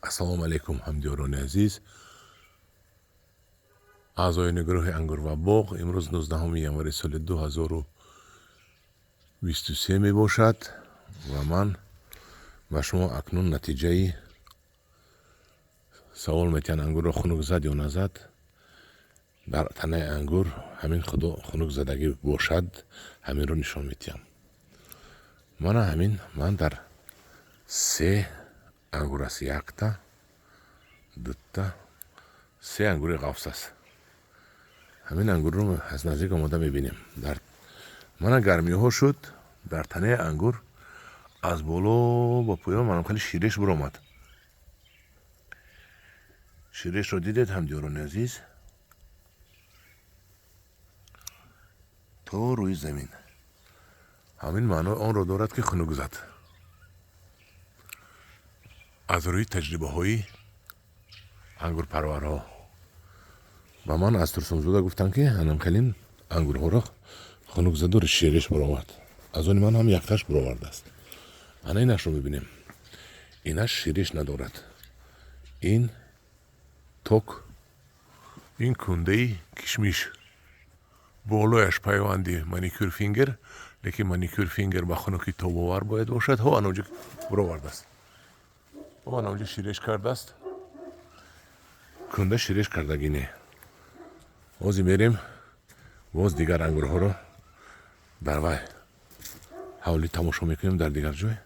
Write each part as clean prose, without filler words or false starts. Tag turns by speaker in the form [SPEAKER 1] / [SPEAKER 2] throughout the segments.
[SPEAKER 1] Ассалому алайкум, ҳамдиёрони азиз, аъзоёни гурӯҳи Ангур ва боғ. Имрӯз 19 январи соли 2023 мебошад ва ман ба шумо акнун натиҷаи савол метиҳанд: ангурро хунук зад ё назад? Дар танаи ангур ҳамин хунук задагӣ бошад, ҳаминро нишон медиҳам. Мана ҳамин ман дар се ангур аст, якта, дута, се ангури ғафс аст. Ҳамин ангурро аз наздик омода мебинем. Дар мана гармиҳо шуд, дар танаи ангур аз боло ба поён манам хеле ширеш биромад. Ширешро дидед, ҳамдиёрони азиз, то рӯи замин. Ҳамин маънои онро дорад, ки хунук зад. Аз рӯи таҷрибаҳои ангурпарварҳо ба ман аз Турсунзода гуфтанд, ки ҳанамхелин ангурҳоро хунук заду ширеш баровард. Аз они ман ҳам якташ баровардааст. Ана инашро мебинем, инаш ширеш надорад. Ин ток, ин кундаи кишмиш, болояш пайванди маникюр фингер, лекин маникюр фингер ба хунуки тобовар бояд бошад. Ҳо, анаонҷо баровардааст, анаонҷо ширеш кардааст, кунда ширеш кардагӣ не. Ҳозир мерем, боз дигар ангурҳоро дар вай ҳавлӣ тамошо мекунем, дар дигар ҷой.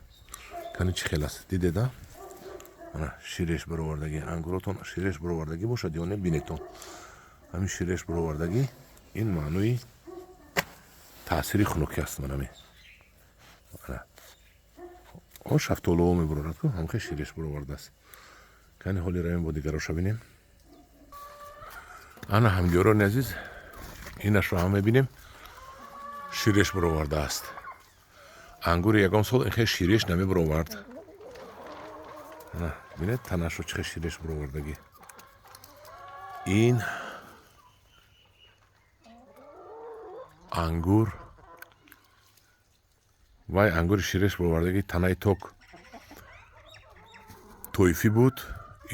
[SPEAKER 1] Кани, чӣ хел аст, дидеда? Ана ширеш баровардагӣ. Ангуротон ширеш баровардагӣ бошад ё не, бинетон. Ҳамин ширеш баровардагӣ ин маънои таъсири хунукӣ аст. Манами о шафтолуо мебарорад ку, ҳамхел ширеш баровардааст. Кани, ҳоли равем, бо дигароша бинем. Ана, ҳамдиёрони азиз, инашро ҳам мебинем, ширеш баровардааст. Ангури ягон сол инхел ширеш намебаровард. Бинед, танашро чӣ хел ширеш баровардагӣ. Ин ангур, вай ангури ширеш баровардагӣ танаи ток тоифӣ буд,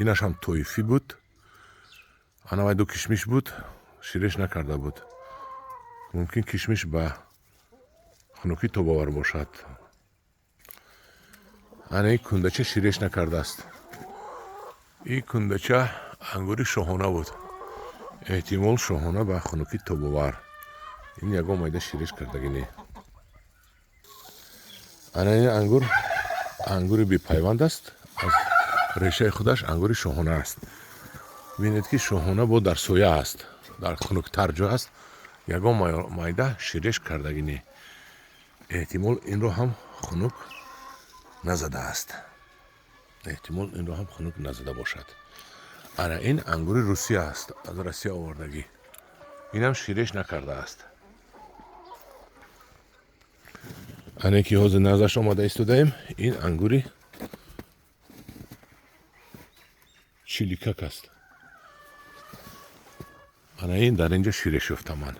[SPEAKER 1] инаш ҳам тоифӣ буд. Ана вай ду кишмиш буд, ширеш накарда буд. Мумкин кишмиш ба хунукӣ тобовар бошад. Ана ин кундача ширеш накардааст. Ин кундача ангури шоҳона буд, эҳтимол шоҳона ба хунукӣ тобовар. Ин ягон майда ширеш кардагӣ не. Ана ин ангур ангури бепайванд аст, аз решаи худаш ангури шоҳона аст. Бинед, ки шоҳона бо дар соя аст, дар хунуктар ҷо аст, ягон майда ширеш кардагӣ не. Эҳтимол инро ҳам хунук назадааст, эҳтимол инро ҳам хунук назада бошад. Ана ин ангури Русия аст, аз Россия овардагӣ, инам ширеш накардааст. Ане ки ҳозир наздаш омада истодаем, ин ангури чиликак аст. Ана ин дар инҷо ширеш ёфтам ман.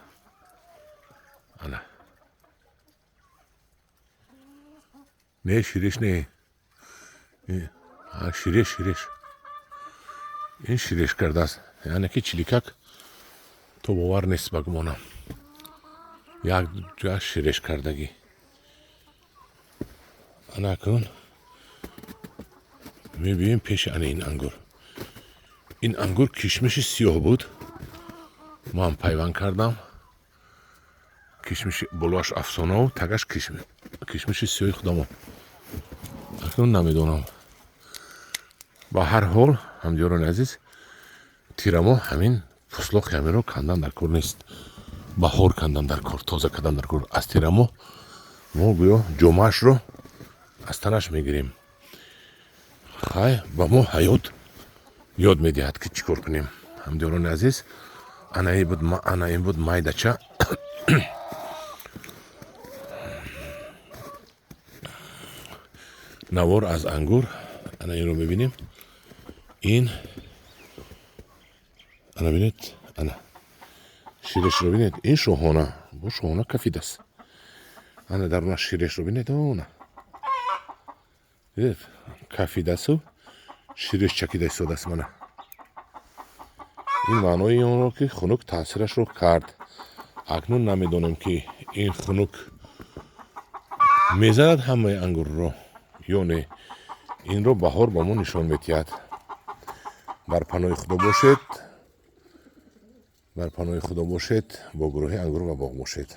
[SPEAKER 1] Ана не, ширеш не, ширеш, ширеш, ин ширеш кардааст. Яъне ки чиликак тобовар нест, ба гумонам, як ҷоя ширеш кардагӣ. Ана акнун мебинем пеши ана ин ангур. Ин ангур кишмиши сиёҳ буд, ман пайванд кардам. Кишмиши болоаш афсонаву тагаш кишмиши сиёҳи худамо. Акнун намедонам. Ба ҳар ҳол, ҳамдиёрони азиз, тирамо ҳамин пуслоқи ҳаминро кандан дар кор нест, баҳор кандан дар кор, тоза кардан дар кор. Аз тирамо мо гӯё ҷомаашро аз танаш мегирем. Хай, ба мо ҳаёт ёд медиҳад, ки чӣ кор кунем. Ҳамдиёрони азиз, ана ин буд майдача навор аз ангур. Ана инро мебинем, ин ана бинед, ана ширешро бинед. Ин шоҳона бо шоҳона кафидааст. Ана дарунаш ширешро бинед, она дидед, кафидасту. Ширеш чакида истодааст. Мана, ин маънои онро, ки хунук таъсирашро кард. Акнун намедонем, ки ин хунук мезанад ҳамаи ангурро ё не. Инро баҳор ба мо нишон медиҳад. Бар паноҳи Худо бошед, бар паноҳи Худо бошед, бо гурӯҳи «Ангур ва боғ» бошед.